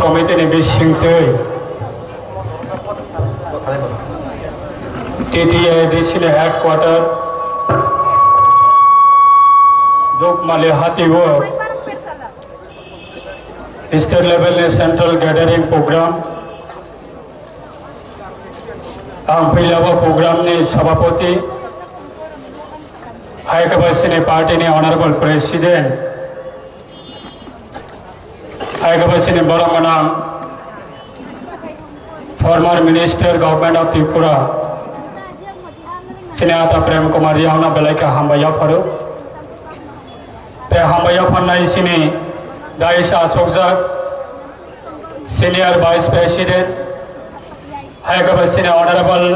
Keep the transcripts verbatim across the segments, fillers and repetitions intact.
Committee ni bisingtwi T T A D C ni headquarter Dukmali Hati o state level ni central gathering program ang phailabo program ni sabhapati hai khe bai chini party ni honorable president hai khe bai chini borok gwnang former minister government of Tripura chini ata Prem Kumar Reang no belai khe hambai yapharo. Tei hambai yapharnai chini dais achukjak senior vice president hai khe bai chini honorable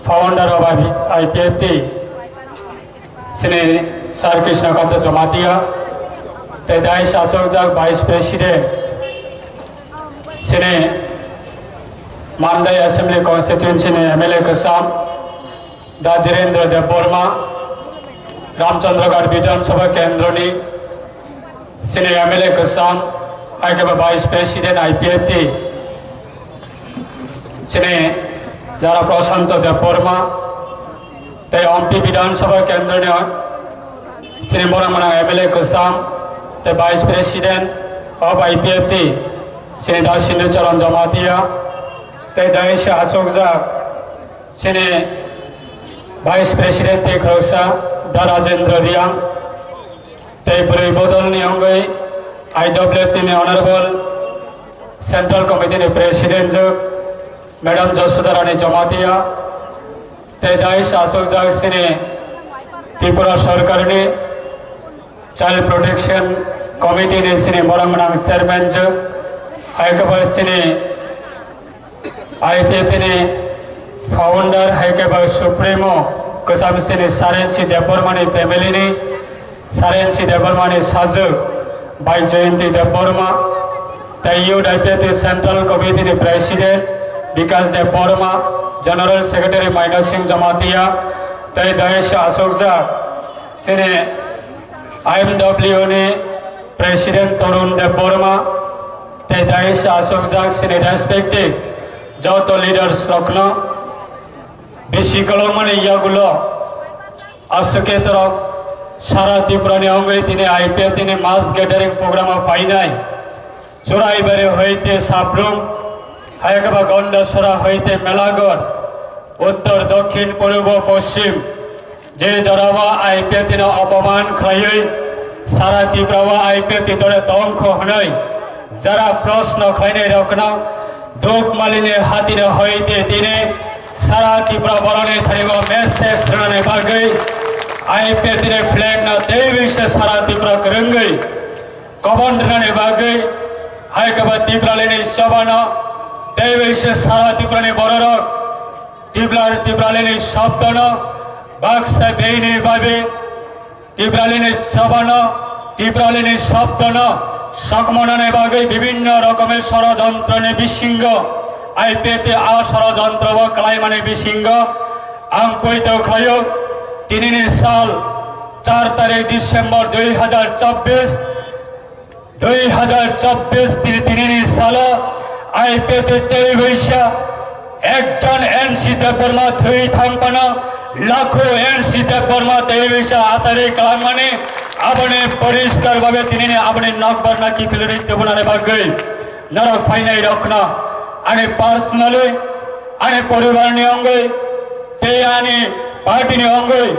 founder of I P F T, chini Sir Krishna Kanta Jamatia, tei dais achukjak vice president, chini Mandai Assembly Constituency ni M L A kwcham, Da Dhirendra Debbarma, Ramchandragarh Bidhan Sabha Kendra ni chini M L A kwcham, hai khe ba Vice President I P F T, chini Dara Prashanto Debbarma, tei Ompi Bidhan Sabha Kendra ni chini borok gwnang M L A kwcham, tei Vice President of I P F T, chini Da Sindhu Charan Jamatia, tei dais achukjak chini Vice President tei khoroksa Da Rajendra Reang, tei bwrwi bodol ni wngwi I W F T ni Honorable Central Committee ni President jwk Madam Josuda Rani Jamatia, tei dais achukjak chini Tripura Sarkar ni Child Protection Committee ni chini borok gwnang Chairman jwk, hai khe bo chini I P F T ni founder hai khe bo supremo kwcham chini Sarensi Debbarma ni family ni, Sarensi Debbarma ni sajwk Baijayanti Debbarma, tei Youth I P F T Central Committee ni President Bikas Debbarma, General Secretary Maina Singh Jamatia, tei dais achukjak chini I M W ni President Tarun Debbarma, tei dais achukjak chini respective joto leaders rokno bisi kolokmani yagulo aswk khe torok sara Tripura ni wngwi tini I P F T ni mass gathering program o phainai. Churaibari hoite Sabrum, hai khe ba Gondasora hoite Melagor, uttor, dokhin, purbo, poschim, je jorao I P F T no opoman khlaiwi sara Tripura o I P F T dole tongkho hwnwi jara proshno khlainai rokno Dukmali ni Hati ni hoite tini sara Tripura borok ni thani o message rwnani bagwi I P F T ni flag no teiwi se sara Tripura kwrwngwi kobon rwnani bagwi hai khe ba Tipralini chobano teiwi se sara Tiprani bororok, Tipra-, Tipralini shobdono baksa beini babe Tipralini chobano, Tipralini shobdono sokmonani bagwi bibhinno rokomer shorojontroni bisingo, I P F T a shorojontro o kwlaimani bisingo ang poito khlaio. Tinini sal char tarik December dui hajar chobbish, dui hajar chobbish tini, tinini salo I P F T tei waisa ekjon N C Debbarma thwi thangphano lakho N C Debbarma tei waisa achari kwlangmani aboni poriskar babe tinini aboni nokbar naki pilori tubunani bagwi norok phainai rokno ani personally, ani poribarni wngwi tei ani party ni wngwi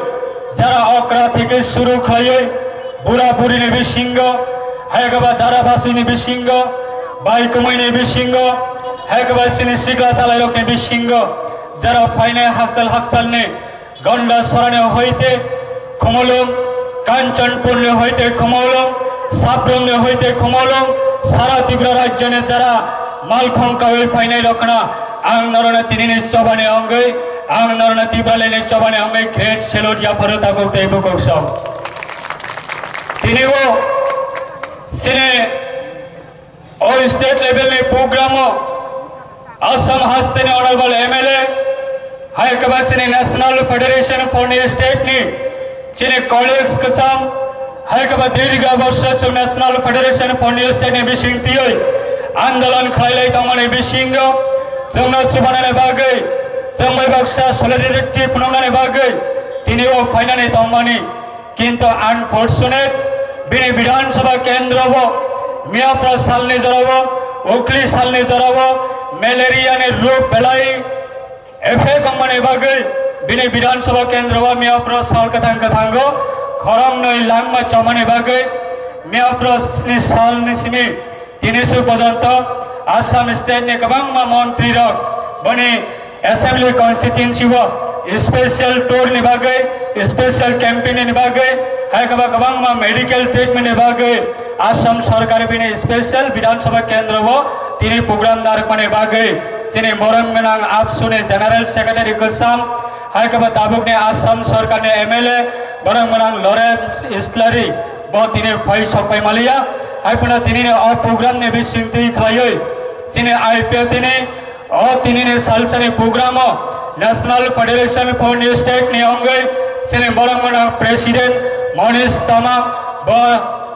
jara okra theke suru khlaiwi bura buri ni bisingo, hai khe ba jara basi ni bisingo, bai kwmwi ni bisingo, hai khe ba chini sikla salai rok ni bisingo jara phainai hakchal hakchal ni Gondasora ni hoite Khumulwng, Kanchanpur ni hoite Khumulwng, Sabrum ni hoite Khumulwng, sara Tripura rajyo ni jara malkhung kawi phainai rokno ang norokno tinini chobani wngwi, ang norokno Tipralini chobani wngwi great salute yapharo tabuk tei bukhuk song. Tini o chini o state level ni program o Assam haste ni honorable M L A, hai khe ba chini National Federation for New State ni chini colleagues kwcham, hai khe ba dirga borsa chwng National Federation for New State ni bising tiyoi Andolon khlailai tongmani bisingo chwngno chubanani bagwi, chwng bai baksa solidarity phunuknani bagwi tini o phainani tongmani. Kintu unfortunate, bini Bidhan Sabha kendro bo miyaphra salni jora o, ukli salni jora o malaria ni rug belai effect wngmani bagwi bini Bidhan Sabha kendro o miyaphra sal kwthang kwthango khoroknwi langma chomani bagwi miyaphra sni salni simi tini suk porjonto Assam state ni kwbangma montri rok boni assembly constituency o special tour ni bagwi, special campaign ni bagwi, hai kwbangma medical treatment ni bagwi Assam sorkar bini special Bidhan Sabha kendro o tini program narwkmani bagwi chini borom gwnang AAPSU ni general secretary kwcham, hai kwbangma tabuk ni Assam sorkar ni M L A borom gwnang Lawrence Islary bo tini phai sok pai maliya. Hai phano tini ni o program ni bising twi khlaiwi chini I P F T ni o tini ni salsani program o National Federation for New State ni wngwi chini borom gwnang president Monish Tamang bo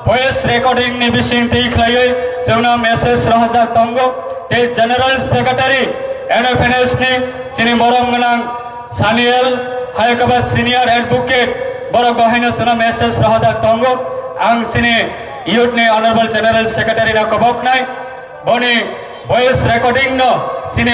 voice recording ni bising twi khlaiwi chwngno message rohorjak tongo. Tei general secretary N F N S ni chini borom gwnang Saniel, hai kwbangma senior advocate, borok bo haino chwngno message rohorjak tongo. Ang chini youth ni honorable general secretary no koboknai, boni voice recording no chini